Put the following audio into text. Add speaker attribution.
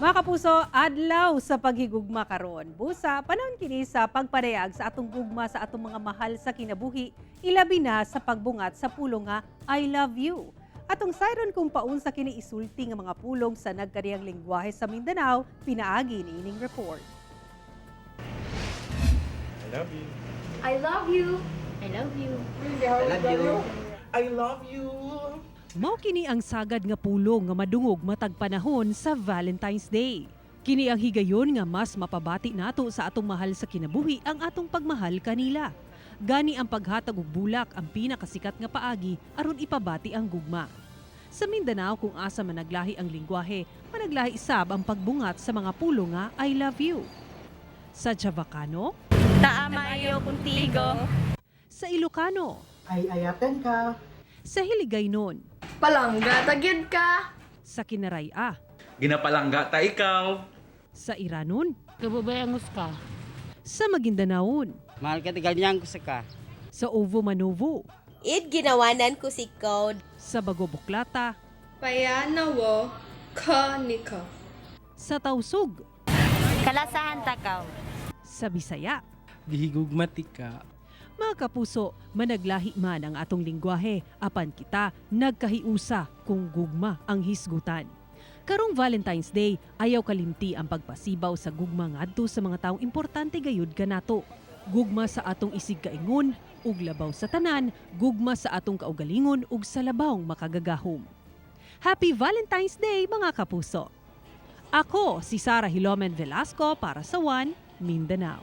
Speaker 1: Mga kapuso, adlaw sa paghigugma karon. Busa, panahon kini sa pagpadayag sa atong gugma sa atong mga mahal sa kinabuhi, ilabi na sa pagbungat sa pulong nga "I love you." Atong sayron kung paunsa kini isulti nga mga pulong sa nagkariyang lingwahe sa Mindanao, pinaagi ni ining report.
Speaker 2: I love you.
Speaker 3: I love you. I love you.
Speaker 2: I love you. I love you.
Speaker 1: Mao kini ang sagad nga pulong nga madungog matag panahon sa Valentine's Day. Kini ang higayon nga mas mapabati nato sa atong mahal sa kinabuhi ang atong pagmahal kanila. Gani ang paghatag og bulak ang pinakasikat nga paagi aron ipabati ang gugma. Sa Mindanao, kung asa managlahi ang lingwahe, managlahi sab ang pagbungat sa mga pulong nga "I love you." Sa Chavacano,
Speaker 4: Taamayo contigo.
Speaker 1: Sa Ilocano,
Speaker 5: Ay ayaten ka.
Speaker 1: Sa Hiligaynon,
Speaker 3: Palangga ta gyud ka.
Speaker 1: Sa Kinaray-a,
Speaker 6: Ginapalangga ta ikaw.
Speaker 1: Sa Iranon,
Speaker 7: Kababayangos ka.
Speaker 1: Sa Maguindanaon,
Speaker 8: Mahal ka ganyan ko sa ka.
Speaker 1: Sa Ovo Manovo,
Speaker 4: Id ginawanan ko si Code.
Speaker 1: Sa Bagoboklata,
Speaker 3: Payanawo ka nika.
Speaker 1: Sa Tausug,
Speaker 4: Kalasahan takaw.
Speaker 1: Sa Bisaya.
Speaker 9: Gihigugmati ka.
Speaker 1: Mga kapuso, managlahi man ang atong lingwahe, apan kita nagkahiusa kung gugma ang hisgutan. Karong Valentine's Day, ayaw kalimti ang pagpasibaw sa gugma ngadto sa mga taong importante gayud kanato. Gugma sa atong isig kaingon, ug labaw sa tanan, gugma sa atong kaugalingon ug sa labawng makagagahom. Happy Valentine's Day, mga kapuso! Ako si Sara Hilomen Velasco para sa One Mindanao.